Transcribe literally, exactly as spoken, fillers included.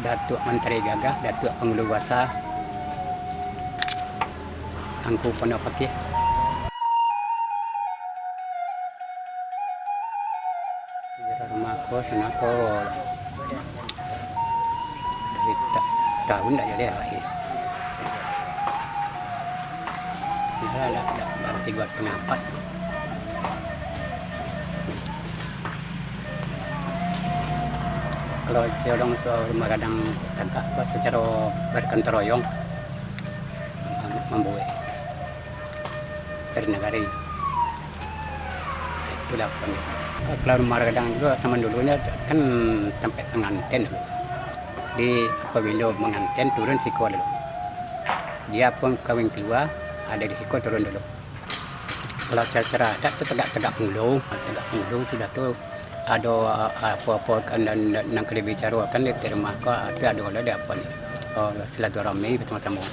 Datuak Mantari Gagah, Datuak Pangulu Basa, Angku Pondok Pakih. Sejarah rumah ko, sinan ko dari ta-, tahun dak jadi lahir. Dah, dah, dah, dah tigo atau dah ampat. Kalau corong so rumah gadang tagak, apa, sacaro bagotong royong, mam-, mambuek dari nagari. Itulah panjang. Kalau rumah gadang juo zaman dulunyo kan tampek panganten dulu. Di, apabilo manganten, turun siko dulu. Dia pun kawin kalua, ado di siko turun dulu. Kalau cara-cara adat tu tagak-tagak pangulu, tagak pangulu sudah tu ado, a-, apo-apo kan nan, nan ka dibicarokan di rumah ko, tu ado lah di apo ni, o, silaturahmi basamo-samo.